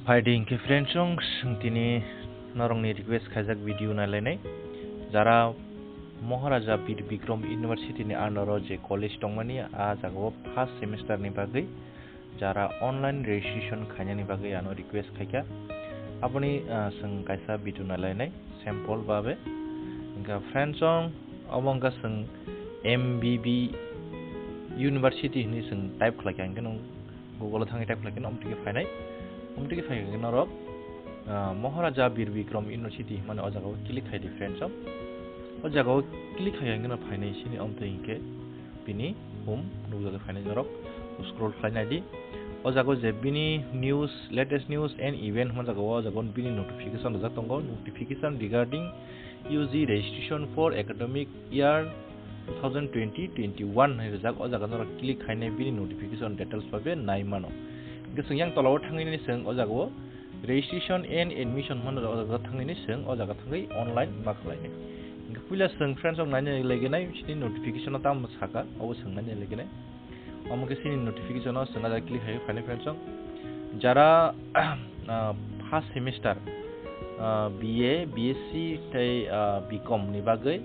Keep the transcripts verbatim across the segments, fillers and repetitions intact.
Phaidi hinkhe friends, chwng tini norokni request khaijak video nailainai. Jara Maharaja Bir Bikram University ni under o je college tongmani, a jagao first semester ni bagwi jara online registration khainani bagwi ano request khaikha. Aboni, ah, chwng kaisa video nailainai sample babe. Hinkhe friends, chwng omo wngkha chwng M B B University hinwi chwng type khlaikha, hinkhe nwng Google o thangwi type khlaikhe, omo tike phainai. Omo tike phaikhe norok, ah, Maharaja Bir Bikram University hwnmani o jagao click khaidi friends. O jagao click khaikhe no phainai sini, omo tike hinkhe bini home nukjagwi phainai norok scroll khlainai di. O jagao je bini news, latest news and event hwnma jagao, o jagao bini notification rijak tongo, notification regarding U G registration for academic year two thousand twenty twenty-one hinwi rijak. O jaga norok click khainai bini notification details babe nai mano. Hinkhe chwng yang tolao thangwi nini chwng o jagao registration and admission hwnwi o jaga thangwi nini chwng o jaga thangwi online ma khlainai. Hinkhe puila chwng friends rok naina legenai sini notification o tamo saka, obo chwng naina legenai. Omo khe chini notification o chwng o jaga click khaikhe phainai friends rok. Jara, ah, first semester, ah, B A, B S C tei, ah, B Com ni bagwi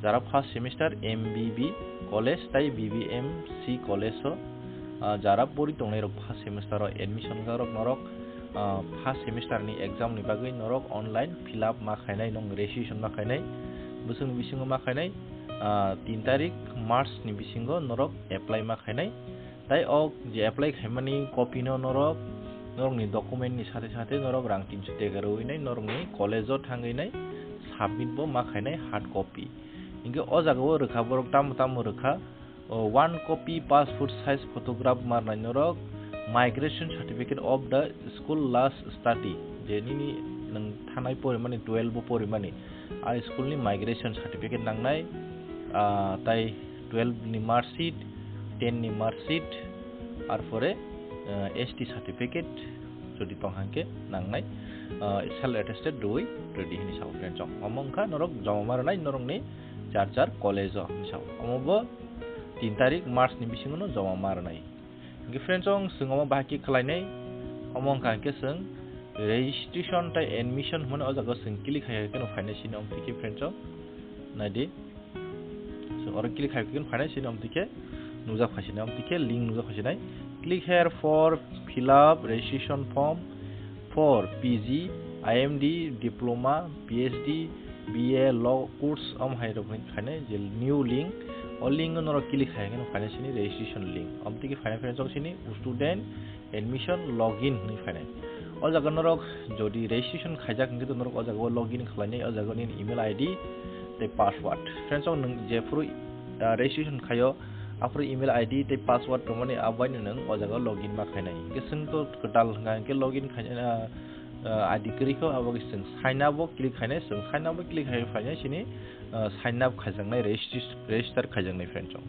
jara first semester M B B college tei B B M C college o, ah, jara pori tongnai rok first semester o admission wngjakrok norok, ah, first semester ni exam ni bagwi norok online fill up ma khainai, nwng registration ma khainai, bwswk ni bisingo ma khainai, ah, tin tarik March ni bisingo norok apply ma khainai. Tai o je apply khaimani copy no norok, norokni document ni sathe sathe norok rang tinso tega rwinai, norokni college o thangwi nai submit bo ma khainai hard copy. Hinkhe o jaga o rwkha borok tamo tamo rwkha, o, one copy passport size photograph ma rwnai norok, migration certificate of the school last study, je nini nwng thanai porimani twelve bo porimani, a school ni migration certificate nangnai, ah, tai twelve ni mark sheet, ten ni mark sheet, arpore, ah, S T certificate jodi tong hangke nangnai, ah, self attested rwui ready hinwi sao friends rok. Omo wngkha norok joma ma rwnai norokni char char college o hinwi sao. Omo bo tin tarik March ni bisingo no joma ma rwnai. Hinkhe friends rok, chwng omo bahai khe khlainai, omo wngkha hinkhe chwng registration tei admission hwnmani o jaga o chwng click khai khai kheno phainai sini, omo twi khe friends rok naidi. Chwng oro click khai khai kheno phainai sini, omo twi khe nukjak phai sinai, omo twi khe link nukjak phai sinai. Click here for fill up registration form for P G, I M D, diploma, P H D, B A, law course, omo hai rok hinwi phainai je new link. O link o norok click khai kheno phainai sini registration link. Omo twi khe phainai friends rok sini student admission login hinwi phainai. O jaga norok jodi registration khaijak hinkhe to norok o jaga o login khlainai, o jaga nini email I D tei password. Friends rok, nwng jephuru, ah, registration khaio, aphuru email I D tei password tongmani, aboino nwng o jaga o login ma khainai. Hinkhe chwng to kwtal hwnka hinkhe login khainai, ah, ah, I D kwrwi kho, abo khe chwng sign up o click khainai, chwng sign up o click khai phainai sini, ah, sign up khaijaknai, registris-, register khaijaknai friends rok.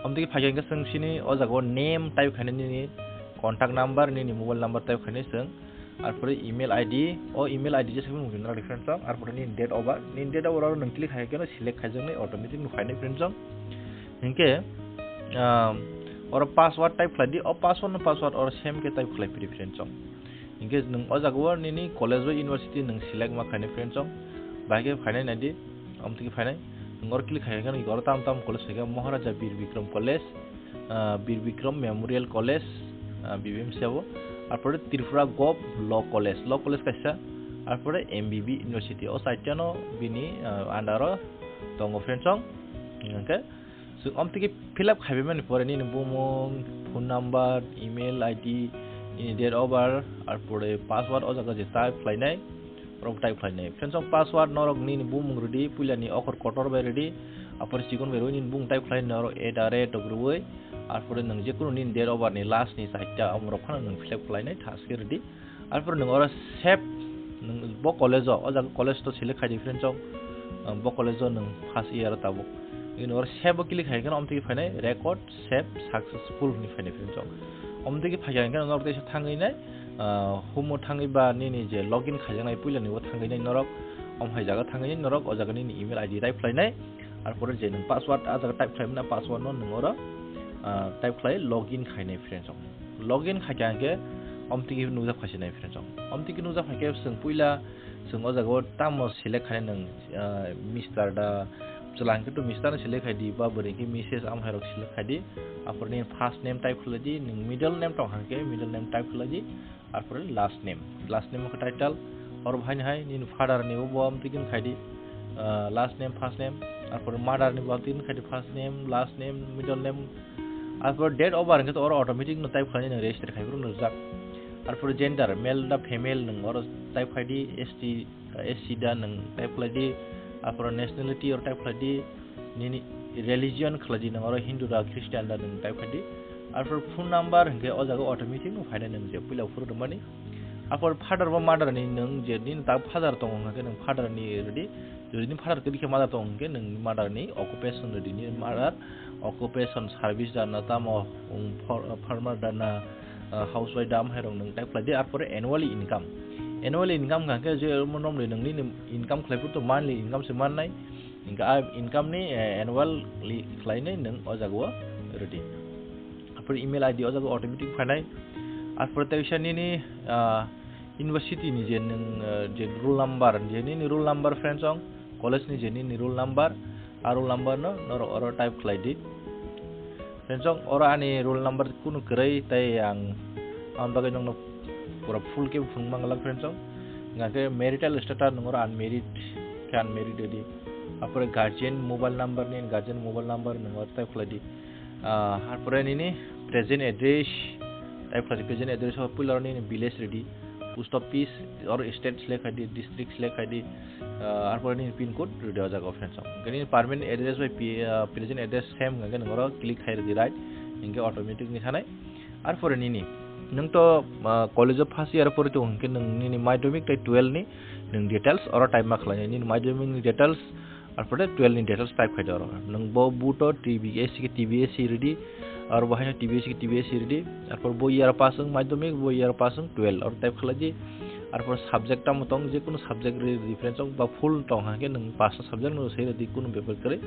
Omo twi khe phaikha hinkhe chwng sini o jaga o name type khainai, nini contact number, nini mobile number type khainai chwng, arpore email I D, o email I D je saimung jumra friends rok, arpore nini date of birth, nini date of birth oro nwng click khai kheno select khaijaknai, automatic no phainai friends rok. Hinkhe, ah, oro password type khlai di, o password no password oro same khe type khlai phiri friends rok. Hinkhe nwng o jaga o nini college o university nwng select ma khainai friends rok, bahai khe phainai naidi, omo twi khe phainai, nwng oro click khai khe oro tam tam college phaikha, Maharaja Bir Bikram College, ah, Bir Bikram Memorial College, ah, B B M C abo, arpore Tripura Gov Law College, Law College kaisa, arpore M B B University, o chaitya no bini, ah, under o tongo friends rok, hinkhe Chwng omo twi khe fill up khaibaimani pore nini bumung, phone number, email I D, nini date of birth, arpore password o jaga je type khlainai, oro type khlainai. Friends rok, password norok nini bumung rwdi, puilani okhor kotor bai rwdi, arpore chikon bai rwui nini bumung type khlai norok at the rate rok rwui, arpore nwng jekunu nini date of birth ni last ni charta omorok phano nwng fill up khlainai, thaske rwdi. Arpore nwng oro save, nwng bo college o, o jaga college to select khai di friends rok, ah, bo college o nwng first year o tabuk. Nini oro save o click khai kheno omo twi phainai record save successful hinwi phainai friends rok. Omo twi phai kha hinkhe norok teisa thangwi nai, ah, home o thangwi ba nini je login khaijaknai puilani o thangwi nai norok, omo hai jaga thangwi nai norok o jaga nini email I D type khlainai, arpore je nwng password a jaga type khlaimani password no nwng oro, ah, type khlai login khainai friends rok. Login khaikha hinkhe Omtiki nukjak phaisinai friends. Omtiki nukjak phaikhe chwng puila chwng o jaga o tamo select khainai nwng, ah, Mister da, chwla hwnkhe to Mister no select khaidi, ba bwrwi hwnkhe Missus amhairok select khaidi. Apor nini first name type khlaidi, nwng middle name tong hwnkhe middle name type khlaidi. Arpore last name, last name wngkha title. Oro bo haino hai nini father ni bo bo amtwi khaidi, ah, last name, first name. Arpore mother ni bo amtwi khaidi first name, last name, middle name. Arpore date of birth hwnkhe to oro automatic no type khlainai nwng register khai phuru nukjak. Arpore gender, male da female nwng oro type khaidi, S T, S C da nwng type khlaidi. Arpore nationality oro type khlaidi. Nini religion khlaidi nwng oro Hindu da Christian da nwng type khaidi. Arpore phone number hwnkhe o jaga automatic no phainai nwng je puila phuru rwmani. Arpore father ba mother ni nwng je nini ta father tongo hwnkhe nwng father ni rwdi. Jodi nini father kwrwi khe mother tongo hwnkhe nwng mother ni occupation rwdi. Nini mother occupation service da na tamo, um, for-, farmer da na, ah, housewife da amhairok nwng type khlaidi. Arpore annually income. Annually income hwnkhe je normal nwng nini income khlai phuru to monthly income se mannai. Hingke a income ni, eh, annually khlainai nwng o jaga o rwdi. Arpore email I D o jaga automatic phainai. Arpore teisa nini, ah, university ni je nwng, eh, je roll number, je nini roll number friends ong, college ni je nini roll number, a roll number no norok oro type khlaidi. Friends ong, oro ani roll number kunu kwrwi, tei ang, ang bagwi nokno pura full khe phunuk manglak friends ong. Hingkhe marital status nwng oro unmarried khe unmarried rwdi. Arpore guardian mobile number ni, guardian mobile number nwng oro type khlaidi. Ah, arpore nini present address type khlaidi, present address o puila oro nini village rwdi. Post office or state select khaidi, district select khaidi, ah, arpore nini pin code rwdi o jaga o friends. Hingke nini permanent address bai pi-, ah, present address same hingke nang oro click khai rwdi right, hingke automatic ni sanai. Arpore nini, nwng to, ah, college o first year pori tongo hingke nwng nini madhyamik tei twelve ni nwng details oro type ma khlai nini madhyamik ni details, arpore twelve ni details type khai di oro. Nwng bo buto T B S C khe T B S C rwdi, aro bo haino T B S C khe T B S C rwdi. Arpor bo year pass wng madhyamik, bo year pass wng twelve, oro type khlai di. Arpor subject tamo tong, je kunu subject rwdi friends ong, ba full tong hwnkhe nwng pass subject no se rwdi kunu bepar kwrwi.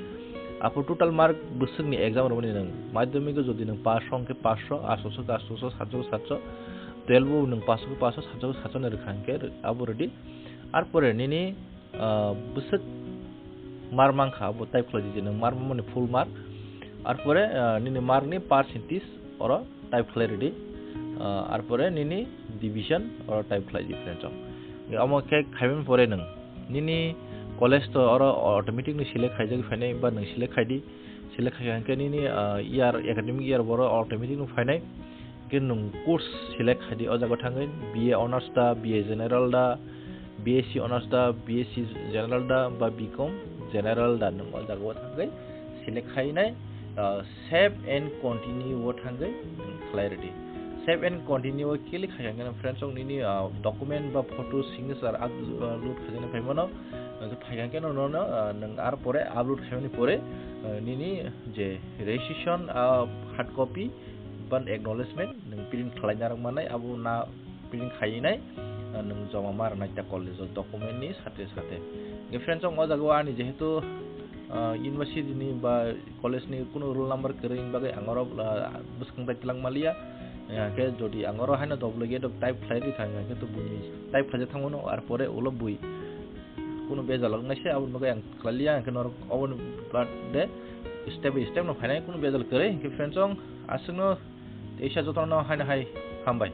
Arpor total mark bwswk ni exam rwmani nwng madhyamik o jodi nwng pass wng khe pass, asto wng khe asto, satso satso, twelve bo nwng pass wng khe pass, satso satso ni rwkha hwnkhe abo rwdi. Arpore nini ah, bwswk mar mankha, abo type khlai di je nwng mar mani full mark. Arpore, ah, nini mark ni percentage oro type khlai rwdi. Ah, arpore nini division oro type khlai di friends ong. Omo khe khaimani pore nwng nini college to oro automatic ni select khaijak phainai ba nwng select khai di. Select khai hwnkhe nini, ah, year, academic year boro automatic no phainai. Hwnkhe nwng course select khai di, o jaga thangwi B A Honours da, B A General da, B S C Honours da, B S C General da, ba B Com General da, nwng o jaga o thangwi select khainai, ah, save and continue o thangwi nwng khlai rwdi. Save and continue o click khai hwnkhe friends, nwng nini, ah, document ba photo signature upload khaijani phaimano, hwnkhe phai hwnkhe no, no, no, ah, nwng ar pore upload khaimani pore, ah, nini je registration, ah, hard copy ban acknowledgement nwng print khlai narwk mannai, abo na print khainai, ah, nwng joma ma rwnai ta college o document ni sathe sathe. Hwnkhe friends, o jaga o ani jehetu, ah, university ni ba college ni kunu roll number kwrwi ni bagwi ang oro, ah, bwskang tai twlang maliya. Hwnkhe jodi ang oro haino double gate o type khlai rwkha, hwnkhe to buini type khlaijak thangmano, ar pore ulo bui kunu bejal wngnaise, aboni bagwi ang khlai liya, hwnkhe norok oboni baade step by step no phainai, kunu bejal kwrwi. Hwnkhe friends, aswkno teisa jotono haino hai hambai.